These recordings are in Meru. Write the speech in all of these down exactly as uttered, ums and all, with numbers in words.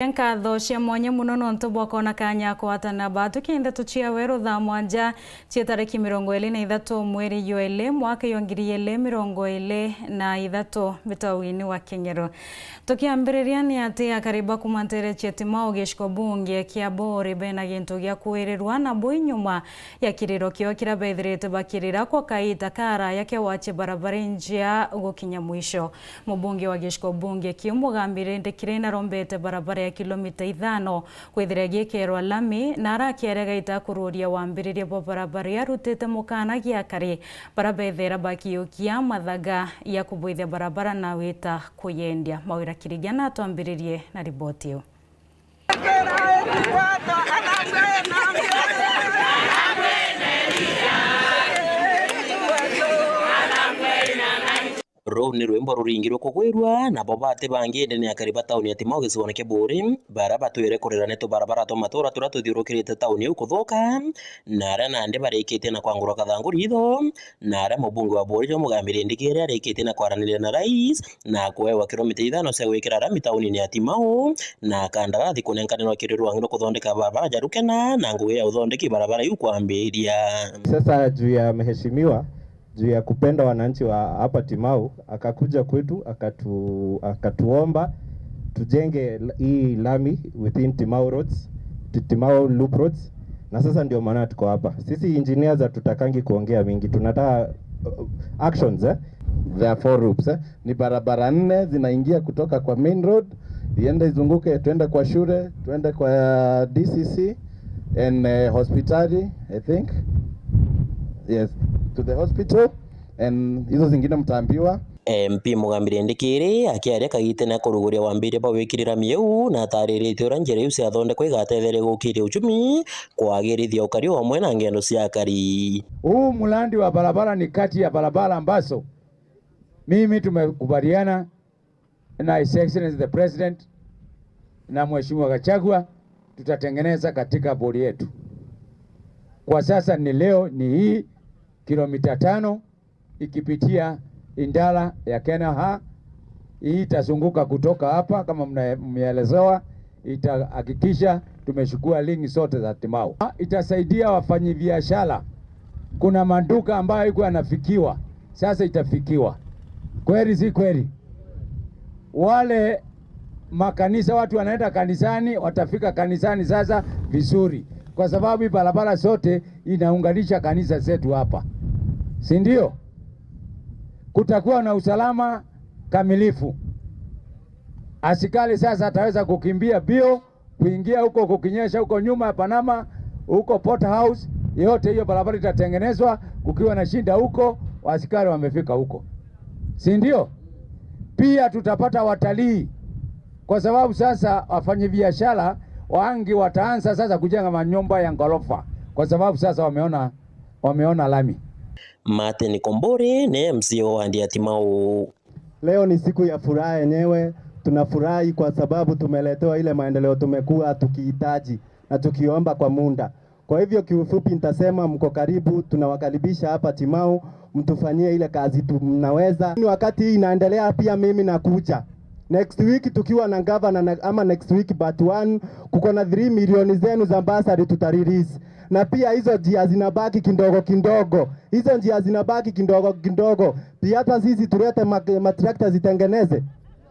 Nkatho cia mwanya mono nontu bwa kwona kanya ya kwatana batu ki ndeto cia weru thaa mwanja cia tariki mirongo iri na ithatu mweri jwa iri mwaka jwa ngiri iri mirongo iri na ithatu, mbitwa Winnie wa King'ero. Tukiambiriria ni ati akari ba kuma ntere cia Timau gicigo bunge kia Buri bena gintu gia kwirirwa nabo inyuma ya kiriro kiao kiria bethirite bakirira kwa kaita karaya kia wache barabara njia gukinya mwisho. Mubunge wa gicigo bunge kiu Mugambi Rindikiri narombete barabara ya kilomita ithano kwithira gikerwa lami, na arakiaria gaita kururia wambiriria bwa barabara iu arutite mukana gia akari bara bethera bakiukia mathaga ya kubwithia barabara na wita kuyendia. Mawira Kirigia natwambiririe na riboti iu. Ruu ni rwimbo ruringi rukugwirua, nabo bati bangi indi ni akari ba tauni ya Timau gicigoone kia Buri, bara batwire kurira ni tubarabara twa matura turia tuthiurukirite tauni iu kuthuka, na aria nandi barikitie na kwangurwa kathangu ritho, na aria mubunge wa Buri jwa Mugambi Rindikiri arikitie na kwaraniria na rais, na kuewa kilomita ithano cia gwikira rami taunini ya Timau, na kandarathi kunenkanirwa kiri rwangi rwa kuthondeka barabara ja Rukena, na ngugi ya uthondeki barabara iu kwambiria. Sasa juu ya mheshimiwa, juu ya kupenda wananchi wa hapa Timau, akakuja kwetu, akatu-, akatuomba tujenge l-, hii lami within Timau roads, Ti-, Timau loop roads, na sasa ndio maana tuko hapa. Sisi engineers hatutakangi kuongea mingi, tunataka, uh, actions, eh? There are four loops, eh? Ni barabara nne zinaingia kutoka kwa main road, iende izunguke, twende kwa shule, twende kwa D C C, and, eh, hospitali, I think. Yes, to the hospital, and hizo zingine mtaambiwa. M P Mugambi Rindikiri akiaria kagitene ya kuruguria wambiria bwa wikirira mieu, na atariritie uria njira iu ciathondekwa igatetheria gukiria uchumi, kwagirithia ukari umwe na ngendo cia akari. Huu mradi wa barabara ni kati ya barabara ambazo mimi tumekubaliana na His Excellency the President na Mheshimiwa Gachagua tutatengeneza katika Buri yetu. Kwa sasa ni leo ni hii kilomita tano ikipitia Indala ya Kenya ha, hii itazunguka kutoka hapa kama mna-, mmeelezewa, itahakikisha tumechukua lingi zote za Timau. Itasaidia wafanyibiashara. Kuna maduka ambayo haikuwa yanafikiwa, sasa itafikiwa. Kweli si kweli? Wale makanisa, watu wanaenda kanisani, watafika kanisani sasa vizuri, kwa sababu hii barabara zote inaunganisha kanisa zetu hapa, si ndio? Kutakuwa na usalama kamilifu. Askari sasa ataweza kukimbia bio kuingia huko, kukinyesha huko nyuma ya Panama, huko Port House, yote hiyo barabara itatengenezwa. Kukiwa na shida huko, askari wamefika huko, si ndio? Pia tutapata watalii, kwa sababu sasa wafanyabiashara wangi wataanza sasa kujenga manyumba ya ghorofa, kwa sababu sasa wameona, wameona lami. Martin Komburi ni M C A wa wadi ya Timau. Leo ni siku ya furaha yenyewe. Tunafurahi kwa sababu tumeletewa ile maendeleo tumekuwa tukihitaji na tukiomba kwa muda. Kwa hivyo, kiufupi nitasema mko karibu, tunawakaribisha hapa Timau, mtufanyie ile kazi tu mnaweza. Ni wakati hii inaendelea, pia mimi nakuja next week tukiwa na gavana na, ama next week but one, kuko na three milioni zenu za bursary tutarelease. Na pia hizo njia zinabaki kidogo kidogo. Hizo njia zinabaki kidogo kidogo. Pia hata sisi tulete ma-, matrakta zitengeneze.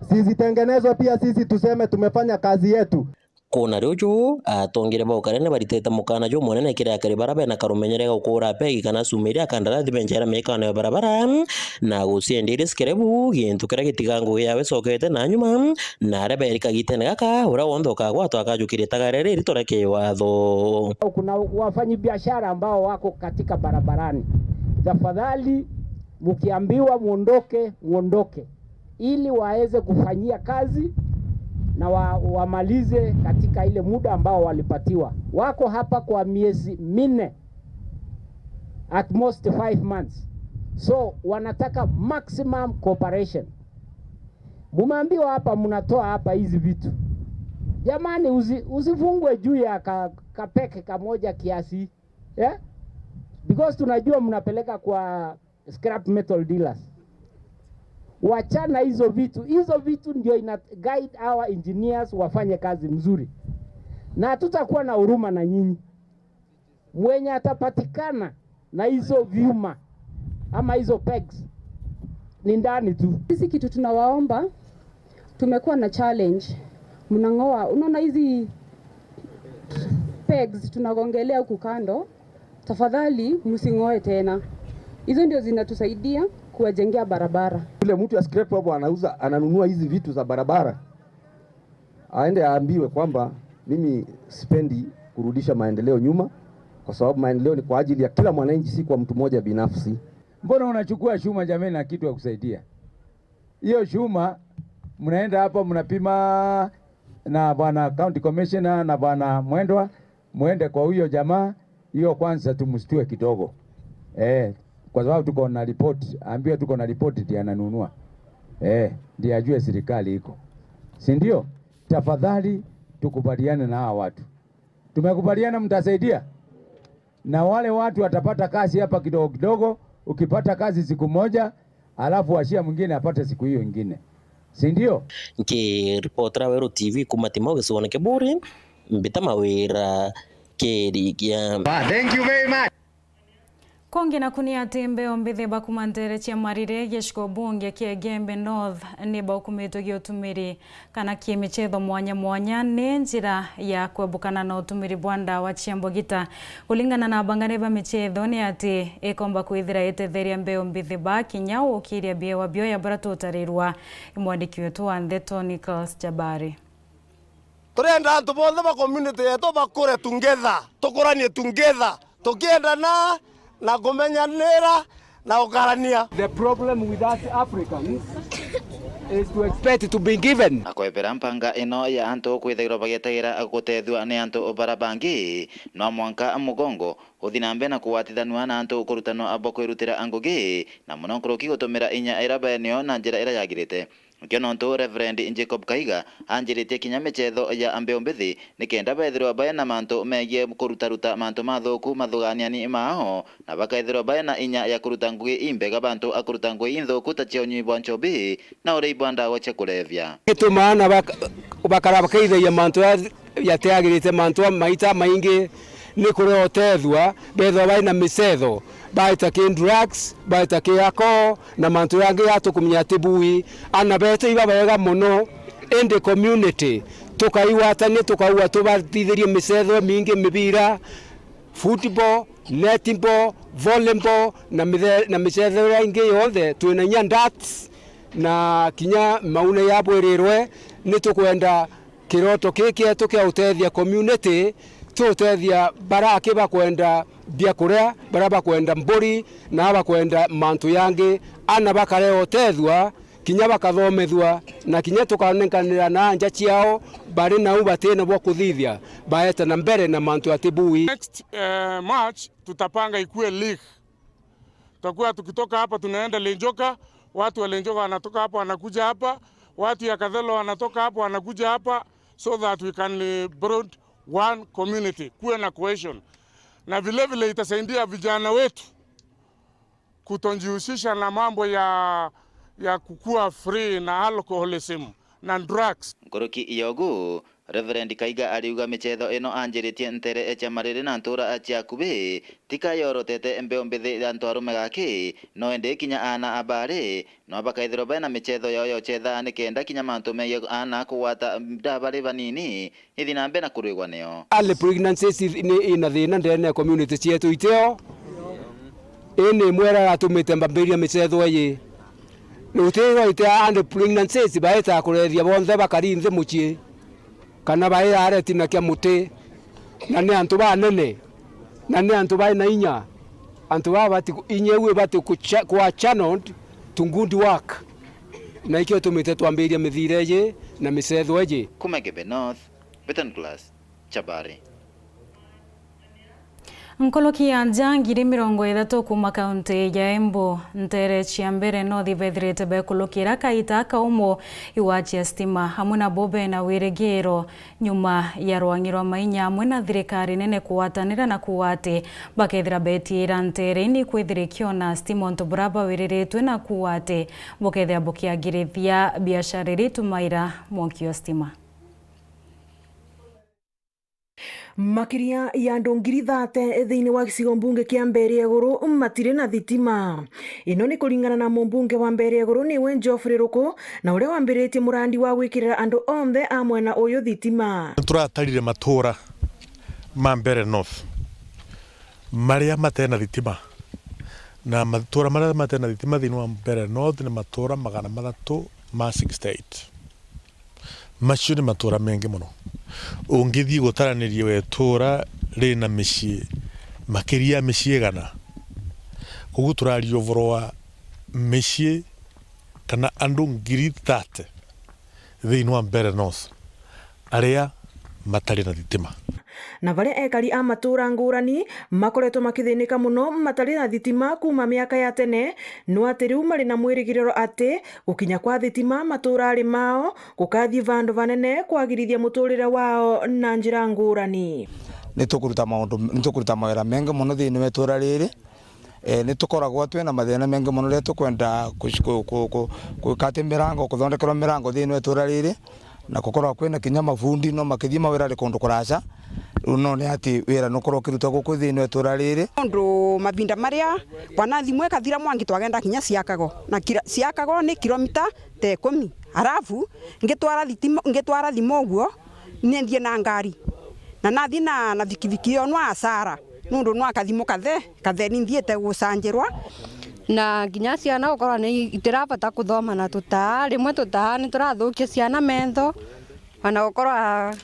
Si zitengenezwe pia sisi tuseme tumefanya kazi yetu. Kuna ruju, atongeria ba ukari ni baritite mukana jumunene kiri akari bara bena karumenyere ga gukura pegi kana cuma iria akandarathi benjera miikano ya barabara, na guciendia iria cikerebu, gintu kiria gitiga ngugi yawe icokete na nyuma, na aria beri kagitene gaka, uria wonthe ukagwatwa akajukiria itagare riri ritorekie watho. Kuna wafanyabiashara ambao wako katika barabarani. Tafadhali, mkiambiwa muondoke, muondoke, ili waweze kufanyia kazi na wa-, wamalize katika ile muda ambao walipatiwa. Wako hapa kwa miezi minne, at most five months. So, wanataka maximum cooperation. Mumeambiwa hapa, mnatoa hapa hizi vitu. Jamani, usi-, usifungwe juu ya ka-, kapeke kamoja kiasi, yeah? Because tunajua mnapeleka kwa scrap metal dealers. Wachana hizo vitu. Hizo vitu ndio ina guide our engineers wafanye kazi mzuri. Na hatutakuwa na huruma na nyinyi. Mwenye atapatikana na hizo vyuma ama hizo pegs ni ndani tu. Sisi kitu tunawaomba, tumekuwa na challenge. Mnang'oa, unaona hizi pegs tunagongelea huku kando, tafadhali msing'oe tena. Hizo ndio zinatusaidia kuwajengea barabara. Yule mtu ya scrap hapo anauza, ananunua hizi vitu za barabara, aende aambiwe kwamba mimi sipendi kurudisha maendeleo nyuma, kwa sababu maendeleo ni kwa ajili ya kila mwananchi, si kwa mtu mmoja binafsi. Mbona unachukua chuma jameni na kitu ya kusaidia? Hiyo chuma mnaenda hapo mnapima na bwana county commissioner na bwana Mwendwa, mwende kwa huyo jamaa, hiyo kwanza tumshtue kidogo. Eh, kwa sababu tuko na report, ambiwa tuko na report ndiye ananunua. Eh, ndiye ajue serikali iko. Si ndio? Tafadhali tukubaliane na hawa watu. Tumekubaliana mtasaidia? Na wale watu watapata kazi hapa kidogo kidogo, ukipata kazi siku moja, alafu washia mwingine apate siku hiyo ingine. Si ndio? Nkiripotera Weru T V kuma Timau gicigoone kia Buuri, mbita Mawira Kirigia. Ah, thank you very much. Kongi naku ni ati mbeo mbithi bakuma ntere cia Marire gicigo bunge kia Igembe North ni baukumitwe gi utumiri kana ki michetho mwanya mwanya ni njira ya kwebukana na utumiri bwa ndawa cia mbugita. Kulingana na abang'ani ba michetho ni ati ikomba kwithira itetheria mbeo mbithi ba kinya ukiria biewa bioya baria tutarirwa. Imwandiki wetu wa ndeto Nicholas Jabari. Turenda antu bonthe ba community yetu bakure together, tukuranie together, tukiendana na kumenyanira na ukarania. The problem with us Africans is to expect to be given. Na kwebera mpanga ino ya antu kwithagirwa bagetagira gutethua ni antu bara bangi, no mwanka mugongo uthi na mbere na kuwatithanua na antu kurutanwa bo kwirutira ngugi, na muno nkuruki gutumira inya ira baeneo na njira ira yagirite. Nikio nontu Reverend Jacob Kaiga anjiritie kinya michetho ya mbeu mbithi, nikenda bethirwa bae na mantu megie kurutaruta mantu mathuku mathuganiani mao, na bakethirwa bae na inya ya kuruta ngugi imbega bantu a kuruta ngugi inthuku ta cia unyui bwa nchobi na urei bwa ndawa cia kulevya. Gitumaa na bak-, bakara bakeithagia mantu ya yatiagirite mantu a maita maingi ni kuria utethua, bethwa bai na micetho, baita ki drugs, baita ki alcohol, na mantu yangi yatukumya ati bui. Ana betu iba bega mono, indi community tukaigwatania, tukaua tubathithirie micetho mingi, mibira, football, netball, volleyball, na mithe-, na micetho iria ingi yonthe, twina inya darts, na kinya mauna ya bwirirwe, ni tukwenda kiroto kii kietu kia utethia community, tutethia bara aki bakwenda biakuria, bara bakwenda mburi, na bakwenda mantu yangi, ana bakarea utethua, kinya bakathomethua, na kinya tukanenkanira na nja ciao, bari nau batina bwa kuthithia, baeta na mbere na mantu ati bui. Next, eh, March, tutapanga ikue league. Tutakuwa tukitoka hapa tunaenda Lenjoka, watu wa Lenjoka wanatoka hapa wanakuja hapa, watu ya Kathelo wanatoka hapa wanakuja hapa, so that we can, eh, build one community, kuwe na cohesion. Na vile vile itasaidia vijana wetu kutojihusisha na mambo ya, ya kukua free na alcoholism na drugs. Nkuruki ya ugu, Reverend Kaiga ariuga michetho ino anjiritie ntere cia Mariri na ntura cia akubi, ti ka yorotete mbeu mbithi ya antu arume gaki, no indi kinya aana a baari, no bakaithirwa bae na michetho yao ya uchetha, nikenda kinya mantu megie aana kugwata nda bari banini, ithi na mbere na kurwigwa nio. Early pregnancies ni ina thina ndene ya community cietu iteo. Ii ni imwe iria iratumite mbambiria michetho iji. Ni utirwa ite early pregnancies baita kurethia bonthe bakari nthi mucii, kana baira areti na kia muti, na ni antu banene, na ni antu bai na inya. Antu baa bati, inya iu ibati kucha-, kwa channeled to good work. Na ikio itumite twambiria mithira iji na michetho iji. Kuma Igembe North, Beton Glass, Chabari. Nkuruki ya aja ngiri mirongo ithatu kuuma kaunti ya Embu, nteere cia Mbeere North ibethirite bekulukira kaita kaumo iwa cia stima, amwe nabo bena wirigiro nyuma ya rwang'i rwa mainya amwe na thirikari nene kugwatanira na kuuga ati bakethira betiira nteere ini kwithira ikiona stima untu bura bawiriritwe na kuuga ati bukethira bukiagirithia biashara iria itumaira mwanki o stima. Makiria ya andu ngiri thate thiini wa gicigo mbunge kia Mbeere ya Iguru matiri na thitima. Ino ni kuringana na mumbunge wa Mbeere ya Iguru niwe Geoffrey Ruku, na uria wambiritie murandi wa gwikirira andu onthe a mwena uyu thitima. Nituratarire matura ma Mbeere North maria matena thitima, na matura maria matena thitima thiini wa Mbeere North ni matura magana mathatu ma sixty-eight. Macio ni matura mengi mono. Ungithii gutaraniria we itura rina micii makiria ya micii igana, koguo turaria uvoro wa micii kana andu ngiri thate thiini wa Mbeere North aria matari na thitima. Na baria ekari a matura ngurani makoretwo makithinika mono matari na thitima kuuma miaka ya tene, no ati riu mari na mwirigiriro ati gukinya kwa thitima matura ari mao gukathii vandu vanene kwagirithia muturire wao na njira ngurani. Nitukuruta maundu, nitukuruta mawira mengi mono thiini wa itura riri. Eh, ni tukoragwa twina mathina mengi mono riria tukwenda kush-, ku-, ku-, ku-, gwika ati mirango, kuthondekerwa mirango thiini wa itura riri, na gukoragwa kwina kinya mafundi no makithii mawirari kundu kuraca. Riu no ni ati wira nukorwa ukirutwa guku thiini wa itura riri. Nondu mavinda maria bwana thimu ikathira mwanki twagenda kinya Ciakago, na kira-, Ciakago ni kilomita ta ikumi, arafu ngitwara thitima, ngitwara thimu uguo, ni nthie na ngari, na nathi na, na thikithiki iyo nwa asara, nundu nwa kathimu kathe, katheni nthiite gucanjirwa. Na kinya ciana gukorwa ni itirabota kuthoma na tutaa, rimwe tutaa ni turathukia ciana mentho, ona gukorwa,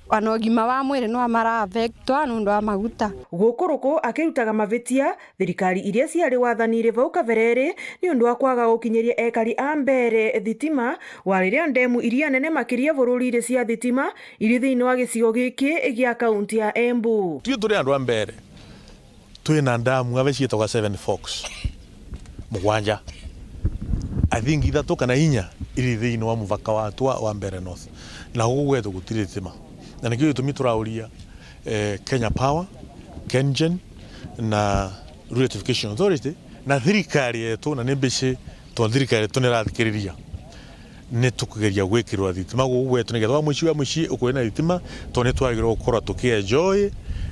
ona ugima wa mwiri nwa mara affectwa nundu wa maguta. Gukuruku akirutaga mavitia, thirikari iria ciari wathani iri vau kabere ri, niundu wa kwaga gukinyiria ekari a Mbeere thitima, wa riria ndemu iria nene makiria bururi iri cia thitima iri thiini wa gicigo giki gia kaunti ya Embu. Tui turi andu a Mbeere, twina ndamu ave ciitagwa Seven Forks, mugwanja. I think ithatu kana inya iri thiini wa muvaka wa twa wa Mbeere North. Na guku gwetu gutiri thitima. Na nikio gitumi turauria eh, Kenya Power, KenGen na Rural Electrification Authority na thirikari yetu, na ni mbici tondu thirikari yetu ni irathikiriria, ni tukugeria gwikirwa thitima guku gwetu, niketha wa mucii wa mucii ukwina thitima, tondu ni twagirwa gukorwa tukienjoy,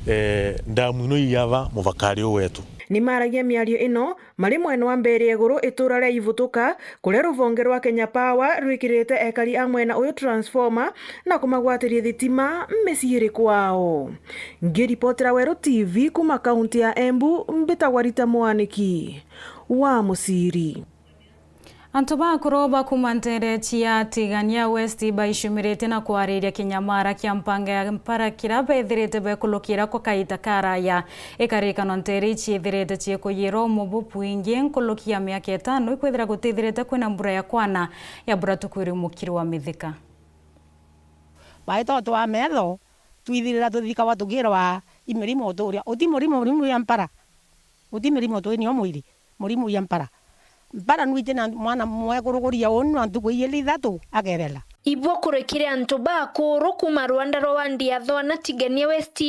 eh, ndamu ino iyava muvakari uyu wetu. Ni maragia miario ino mari mwena wa Mbeere ya Iguru, itura ria Ivutuka, kuria ruvonge rwa Kenya Power rwikirite ekari a mwena uyu transformer na kumagwatiria thitima miciiri kwao. Ngiripotera Weru T V kuuma kaunti ya Embu, mbitagwa Rita Mwaniki wa Muciri. Antu bakuru ba kuuma nteere cia Tigania West baicumiritie na kwariria kinyamara kia mpanga ya mpara kiria bethirite bekulukira kwa kaita karaya. Ikarikano nteere ici ithirite ciikuyirwa umo bubwingi nkuruki ya miaka itano, ikwithira gutithirite kwina mbura ya kwana ya mbura tukwiri mukiri wa mithika. Baitoto wa metho, twithirira tuthikawa tukirwa i mirimo uturia. Uti murimo, murimo ya mpara. Uti mirimo twinio mwiri, murimo ya mpara. Mpara nwite na mwana mwekuru kuria unu na ntuku iiri ithatu akerela. Ibwo kuri kiri antu bakuru kuuma rwanda rwa wandi ya Thwana Tigania West,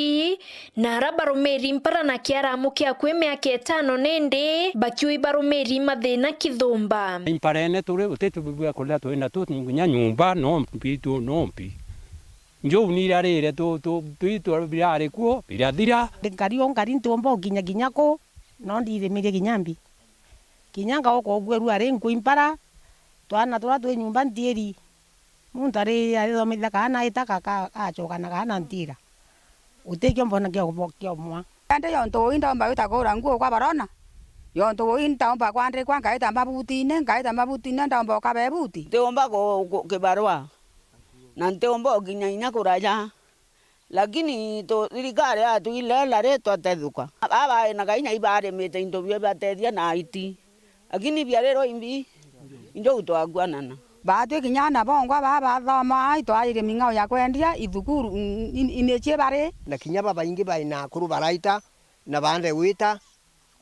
na ara barumiri mpara na kiaramu kia kwi miaka itano nindi bakiui barumiri mathina kithumba. Imparene turi uti tubibua kuria twina tu nginya nyumba no mpi tu no mpi. Njuu ni irarire tu, tu, twi tu birari kuo, birathira. Nkari o nkari ntiumba ukinya kinya ku, no ndithimirie kinya mbi. Kinya ngauka uguo rua ri nkui mpara, twana turia twi nyumba ntiiri. Muntu ari arithomithia kaana aita ka, ka, gacoka na kaana ntiira. Utikio mbona kio, kio mwa. Indi yontu ui ndaumba gwita kugura nguo kwa barona, yontu ui ndaumba kwandikwa ngaita mabutine, ngaita mabutine ndaumba ukaba ibuti. Ntiumba ku, ku, kibarua. Na ntiumba ukinya inya kuraja. Lakini tu, thirikari yatwilela ri twatethuka. Aba bainaga inya ibarimite into bia ibatethia na aiti. Lakini biarirwa imbi, injo twakuanana. Batwi kinya ana bongwa baa bathoma, itwaririe ming'ao ya kwendia, ithukuru, i, i, imici bari. Na kinya babaingi baina akuru baraita, Na baande gwita,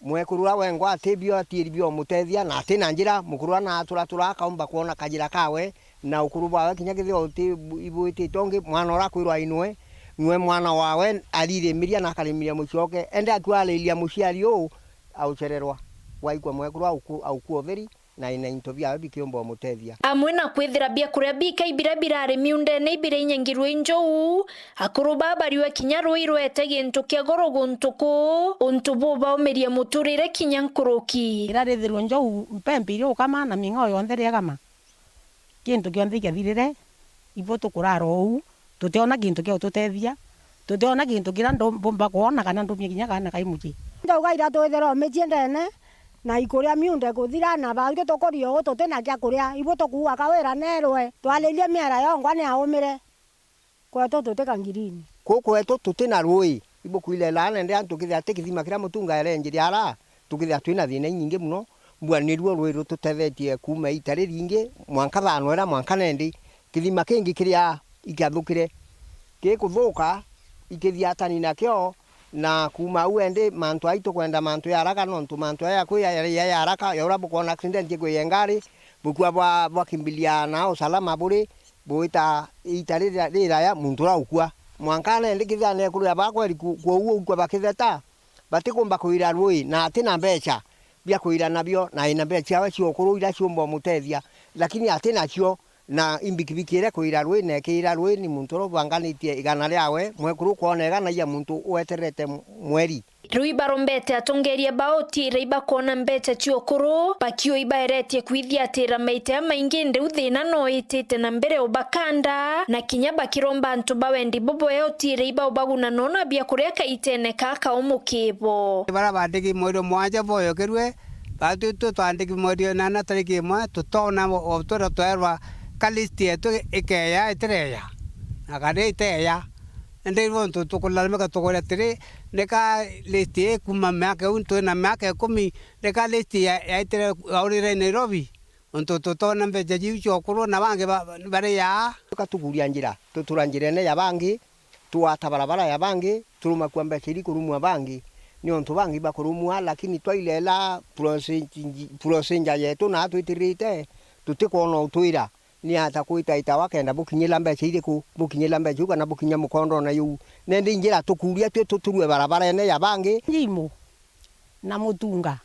mwekuru uria wengwa ati bio atiiri biomutethia, na ati na njira, mukuru uria naaturatura akaumba kwona kajira kawe, na ukuru bwawe kinya kethira uti ibwitite ungi, mwana uria akwirwa ainwe, nwe mwana wawe aririmiria na akarimiria mucii oke. Ende akua ariria muciari uu, aucererwa, waikwa mwekuru auku-, aukua utheri, na ina into biawe bikiumba umutethia. Amwe na kwithira biakuria bikai biria birari miundene ibirainyangirwe i njou, akuru baa bariua kinya rui rwete gintu kia goro guntu kuu, untu bubaumirie muturire kinya nkuruki. Irarithirwe njou, mpempe iria ukama na ming'ao yonthe riagama. Gintu kionthe ikiathirire, ibo tukurara uu, tutiona gintu kia ututethia, tutiona gintu kiria ndu-, mbumba kwona kana ndumie kinya kaana kai mucii. Ndauga iratwithira o micii ndene, na ikuria miunda ikuthira, na bangi tukuria uu tuti na kia kuria, ibu tukuua kawira neerwe, twaririe miera yongwa ni aumire. Kwetu tuti kangirini. Kuu kwetu tuti na rui, ibukwirelaa nende antu kithira ti kithima kiria mutunga erenjire ara, tukithira twina thina inyingi mono, mbua niruo rui rututethetie kuuma iita riringi, mwanka thaano ira mwanka nendi, kithima kingi kiria ikiathukire. Gikuthuka, ikithiatani nakio, na kuuma au endi mantu ai tukwenda mantu ya haraka, nontu mantu aya ya kwi ya, ya, ya haraka, ya uria bukwona accident ikwiya ngari, bukua bwa, bwakimbilia na usalama buri, bwita iita rira, riraya muntu uria ukua. Mwanka nendi kithira nekurira ba kweri ku-, kwou ukua bakitheta, batikumba kwira rui, na ati na mbeca bia kwira nabio, na ina mbeca ciawe cia ukuru iria ciumba umutethia, lakini ati nacio, na imbikibiki iria kwira rui, na ikira rui ni muntu uria ubanganitie igana riawe, mwekuru ukwona igana ia muntu ueterete mweri. Rui barombete atongeria ba utiira ibakwona mbeca cia ukuru, bakiu ibaeretie kwithiatira maita jamaingi, indi u thina no itite na mbere ubakanda, na kinya bakiromba antu ba wendi bubwe utiira ibaubaguna nona biakuria kaitene ka kaumu kibo. Baria baandiki mweri o mwanja boyokirue, batwi twi twaandiki mweri o nana tariki imwe, tutona o, o twira twerwa ka list yetu ikeya itireya, na kana iteya. Indi riu untu tukulalamika tukuria atiri, nika list ii kuuma miaka iu, twina miaka ikumi, nika list ya, yaitire yaurire Nairobi, untu tutona mbeca jiu cia ukuru na bangi ba, bari yaa. Tukatukuria njira, tutura njirene ya bangi, tugwata barabara ya bangi, turumakua mbeca iri kurumua bangi, niuntu bangi bakurumua, lakini twailela procedure yetu na twitirite, tutikwona utwira. Ni ata kwitaitawa kenda bukinyira mbeca iriku, bukinyira mbeca iu kana bukinya mukondone juu? Nendi njira tukuria twi tuturue barabarene ya bangi. Njimu na mutunga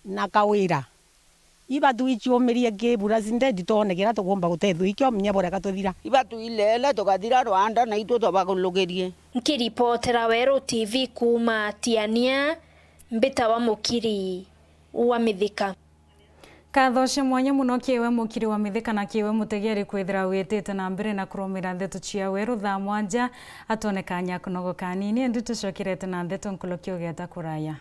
na kawira, iba tuiciumirie ki bura cindedi twone kiria tukumba gutethua ikio, minya bureka tuthira. Iba tuilele tukathira rwanda na itwe twabakulukirie. Nkiripotera Weru T V kuuma Tiania, mbitawa Mukiri wa Mithika. Nkatho cia mwanya mono kiiwe mukiri wa mithika na kiiwe mutegeri kwithira witite na mbere na kurumira ndeto cia Weru thaa mwanja. Atone kanya kunogo kanini, indi tucokirete na ndeto nkuruki ugeta kuraya.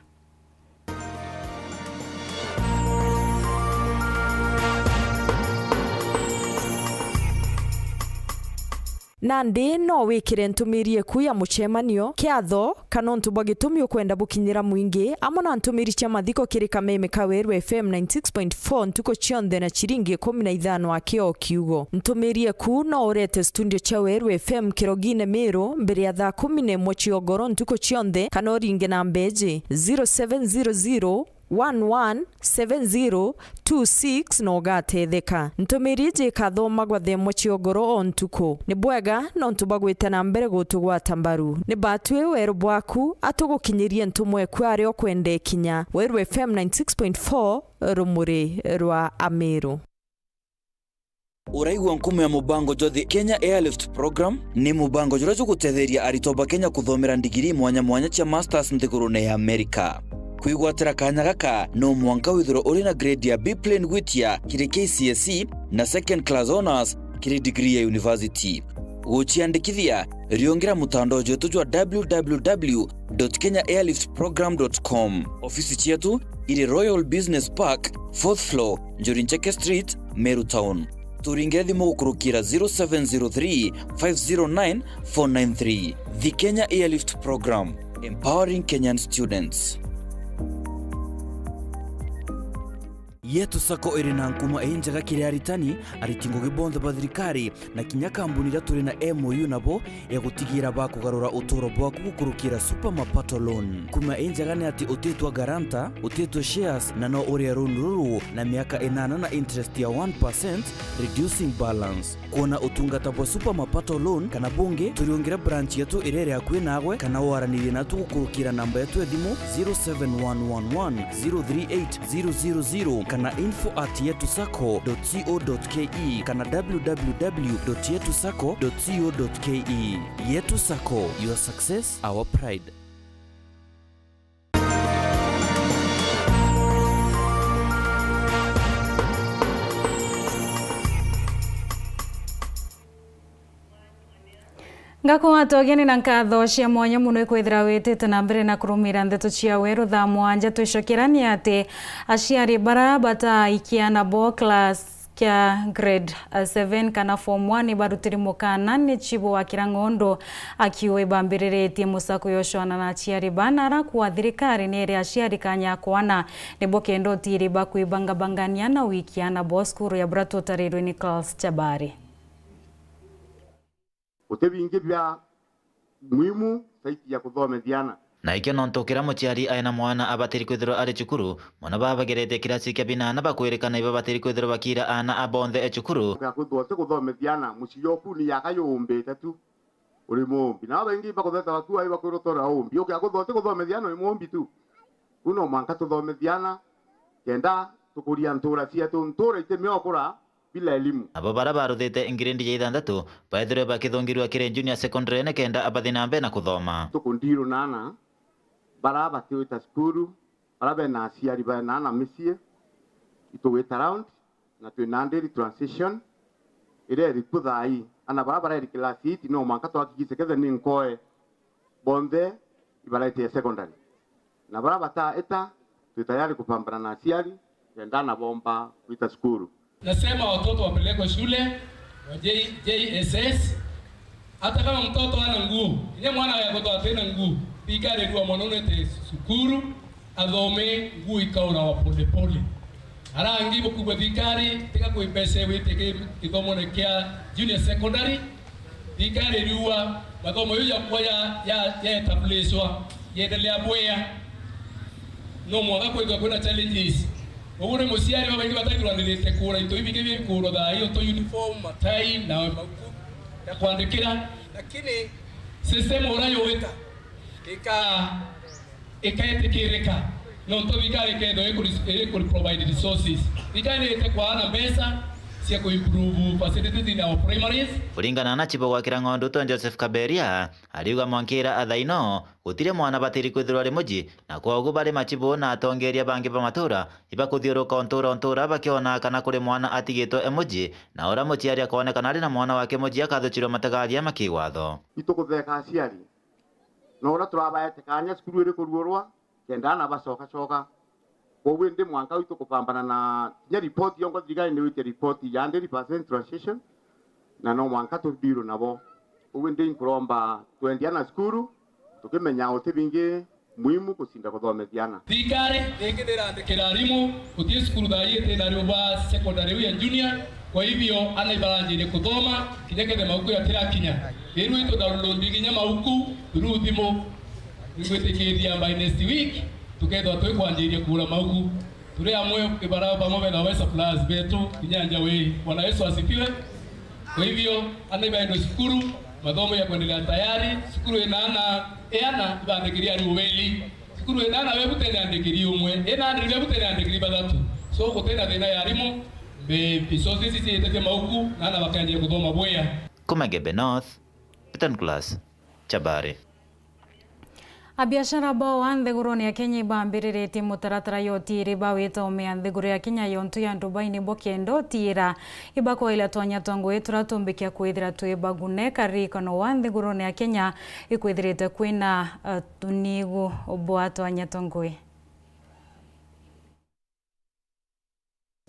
Nandi no wikire ntumiri eku ya mucemanio kiatho, kana untu bwa gitumi ukwenda bukinyira mwingi, amwe na ntumiri cia mathiko kiri kameme ka Weru F M ninety six point four ntuku cionthe na ciringi ikumi na ithano aki o kiugo. Ntumiri eku no urete studio cia Weru F M Kirogine Miru mbere ya thaa kumi na imwe cia ugoro ntuku cionthe, kana uringe namba iji, zero seven zero zero, one one seven zero two six na ugatetheka. Ntumiri iji ikathomagwa thaa imwe cia ugoro o ntuku. Ni bwega nontu bwa gwita na mbere gutugwata mbaru. Ni batwi weru bwaku atugukinyirie ntumwa eku aria ukwenda ikinya. Weru F M ninety six point four, rumuri rwa Amiru. Uraigua nkumo ya mubango jwa The Kenya Airlift Program? Ni mubango juria jugutetheria aritwa ba Kenya kuthomera ndigiri mwanya mwanya cia masters nthigurune ya Amerika. Kwigwatira kanya gaka, no mwanka withirwe uri na grade ya B plain gwitia kiri K C S E na second class honours kiri degree ya university. Guciandikithia, riungira mutandao jwetu jwa w w w dot kenya airlift program dot com. Ofisi cietu iri Royal Business Park, fourth floor, Njuri Ncheke Street, Meru Town. Turingire thimu gukurukira zero seven zero three, five zero nine, four nine three. The Kenya Airlift Program, empowering Kenyan students. Yetu Sacco iri na nkuma injega kiri aritani, ariti ngugi bonthe ba thirikari, na kinya kambuni iria turi na M O U nabo ya gutigira bakugarura uturo bwaku gukurukira Super Mapato Loan. Nkuma injega ni ati utitwa guarantor, utitwa shares, na no urie loan ruru na miaka inana na interest ya one percent, reducing balance. Kwona utungata bwa Super Mapato Loan kana bungi, turiungire branch yetu iria iri akui nagwe, kana waranirie natu gukurukira namba yetu ya thimu zero seven one one one zero three eight zero zero zero kana info at yetu sacco dot co dot ke kana w w w dot yetu sacco dot co dot ke. Yetu Sacco, your success, our pride. Ngakwata ugeni na nkatho cia mwanya mono ikwithira witite na mbere na kurumira ndeto cia weru thaa mwanja. Twicokera ni ati aciari bara bataikia nabo class kia grade seven kana form one ibarutiri mukana ni chibu wa Kirang'ondu, akiuga ibambiriritie musako yoshwana na aciari bana ara kwa thirikari ni iri aciari kanya kwana nibo kenda utiri bakwibangabangania na wikia nabo cukuru ya bura tutarirwe ni Charles Chabari. Guti bingi bia muhimu zaidi ya kuthomethia ana. Na ikio nontu kira muciari aina mwana abatiri kwithirwa ari cukuru, mwana babagerete kirasi kia binana bakwirikana ibabatiri kwithirwa bakira ana a bonthe e cukuru. Ukia kwithirwa uti kuthomethia ana, mucii joku ni yaka yumbite tu, uri muumbi. Na baingi bakutheta baku ai bakwirwa tora umbi. Ukia kwithirwa uti kuthomethia ana, uri muumbi tu. Ku no mwanka tuthomethie ana, kenda tukuria ntuura cietu. Ntuura iti miokura bila elimu. Nabo bara baruthite ngiredi ya ithanthatu baithirwe bakithungirua kiri junior secondary nikenda abathi na mbere na kuthoma. Tukundiru na ana bara batiwita cukuru, bara bena aciari bena ana micii, itugwita round, na twina ndiri transition iria iri ku thaa ii. Ana bara bareri class eight, no mwanka twahakikishe kethe ni nkoe bonthe ibaraitie secondary. Na bara bataita, twi tayari kupambana na aciari kenda ana bomba gwita cukuru. Nasema watoto wapelekwe shule wa J-, J S S. Hata kama mtoto ana nguo, kinya mwana wa yakoto atina nguo, thirikari irua mwana unete cukuru, athome, nguo ikaurawa polepole. Arangi bukugwa thirikari, tiga kwi mbeca wite ki-, githomone kia junior secondary. Thirikari iriua mathomo yu yakwa ya, ya, ya etablishwa, yendelea bwea. No mwanka kwithwa kwina challenges. Uguo ni muciari babaingi batagiranirite kugura into ibingi bia kugura thaa iyo, to uniform, matai, na mabuku ya kwandikira. Lakini system uria yugita ika-, iketikirika, nontu thirikari ikethirwa ikuri-, ikuri provide resources. Thirikari niite kwaana mbeca cia ku improve facilities in our primaries. Kuringana na chibo gwa Kirang'ondu to Joseph Kaberia, ariuga mwankira athaino, gutiri mwana batiri kwithirwa ari muji, na kwogu bari machibu na atongeria bangi ba matura, ibakuthiuruka o ntura o ntura bakiona kana kuri mwana atigitwe e muji, na ura muciari akoonekana ari na mwana wake muji akathuchirwa matagaria ma kiwatho. Itukutheka aciari, na uria turabaete kanya cukuru iri kuruurwa, kenda ana bacokacoka. Kwoguo indi mwanka uu tukupambana na kinya ripoti yongo thirikari ni witie ripoti ya hundred percent transition, na no mwanka tuthiru nabo. Kwoguo indi nkuromba twendie ana cukuru, tukimenya uti bingi muhimu kucinda kuthomethia ana. Thirikari ringi nirandikira arimu, gutii cukuru thaa ii itina arimu ba secondary iu ya junior, kwa hivyo ana ibaranjirie kuthoma, kinya kethe mauku yatirakinya. Riu itu download kinya mauku through thimu. Ningwitikiria by next week, tukethwa twikwanjiria kugura mauku. Turi amwe ibara bamwe bena we suppliers betu, kinya nja wi. Bwana Yesu asifiwe. Kwa hivyo, ana ibaendwe cukuru, mathomo ya kuendelea tayari, cukuru ina ana, e ana ibandikiria ari ubeli. Cukuru ina ana webu tene andikiri umwe, ina andikiri webu tene andikiri bathatu. So, gutena thina ya arimu, mbe resources ciite cia mauku, na ana bakanjia kuthoma bwea. Kuma Gembe North, Peter Nicholas, Chabari. Abiashara bao a nthigurune ya Kenya ibambiriritie mutaratara ya utiiri ba wita umea nthiguru ya Kenya yontu ya Dubai nibo kenda utiira ibakwaila twanya twa ngugi turia tumbikia kwithira twi bagune. Karirikano wa nthigurune ya Kenya ikwithirite kwina, uh, tunigu bwa twanya twa ngugi.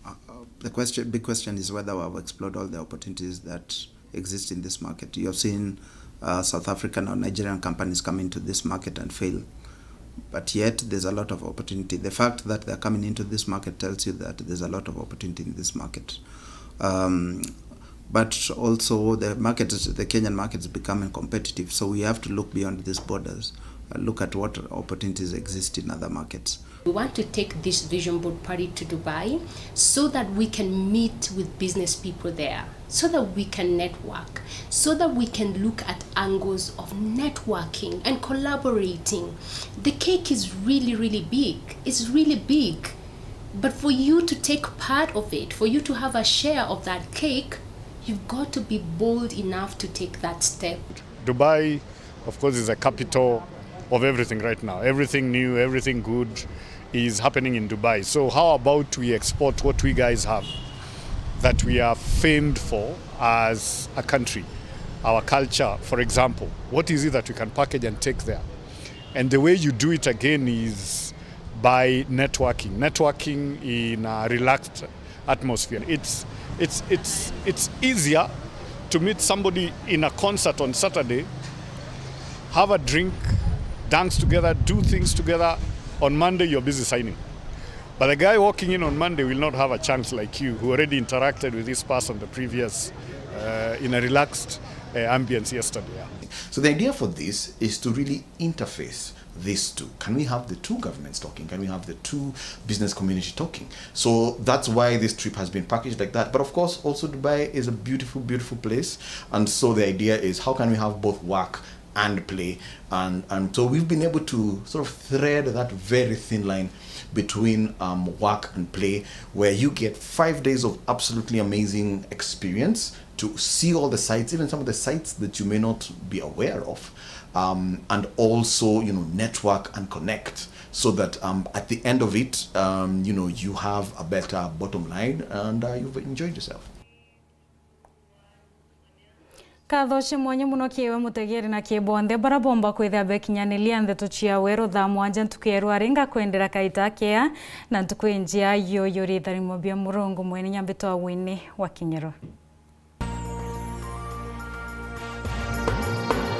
Uh, the question, big question is whether we have explored all the opportunities that exist in this market. You have seen, uh, South African or Nigerian companies come into this market and fail. But yet there's a lot of opportunity. The fact that they're coming into this market tells you that there's a lot of opportunity in this market. Um, but also the market, the Kenyan market is becoming competitive, so we have to look beyond these borders, uh, look at what opportunities exist in other markets. We want to take this vision board party to Dubai so that we can meet with business people there, so that we can network, so that we can look at angles of networking and collaborating. The cake is really, really big. It's really big. But for you to take part of it, for you to have a share of that cake, you've got to be bold enough to take that step. Dubai, of course, is a capital of everything right now. Everything new, everything good is happening in Dubai. So how about we export what we guys have that we are famed for as a country? Our culture, for example. What is it that we can package and take there? And the way you do it again is by networking. Networking in a relaxed atmosphere. It's, it's, it's, it's easier to meet somebody in a concert on Saturday, have a drink, dance together, do things together. On Monday, you're busy signing. But the guy walking in on Monday will not have a chance like you, who already interacted with this person the previous, uh, in a relaxed, uh, ambience yesterday. Yeah. So the idea for this is to really interface these two. Can we have the two governments talking? Can we have the two business community talking? So that's why this trip has been packaged like that. But of course, also Dubai is a beautiful, beautiful place. And so the idea is, how can we have both work and play? And, and so we've been able to sort of thread that very thin line between, um, work and play, where you get five days of absolutely amazing experience to see all the sites, even some of the sites that you may not be aware of, um, and also, you know, network and connect, so that, um, at the end of it, um, you know, you have a better bottom line and, uh, you've enjoyed yourself. Nkatho cia mwanya mono kiri we mutegeri na kiri bonthe baria bomba kwithira bekinyaniria ndeto cia weru thaa mwanja ntuku ya rwari. Ngakwendera kaita kea na ntuku injia. Yuyu ni itharimo bia Murungu mwene nyambitwa wini wa Kinyiro.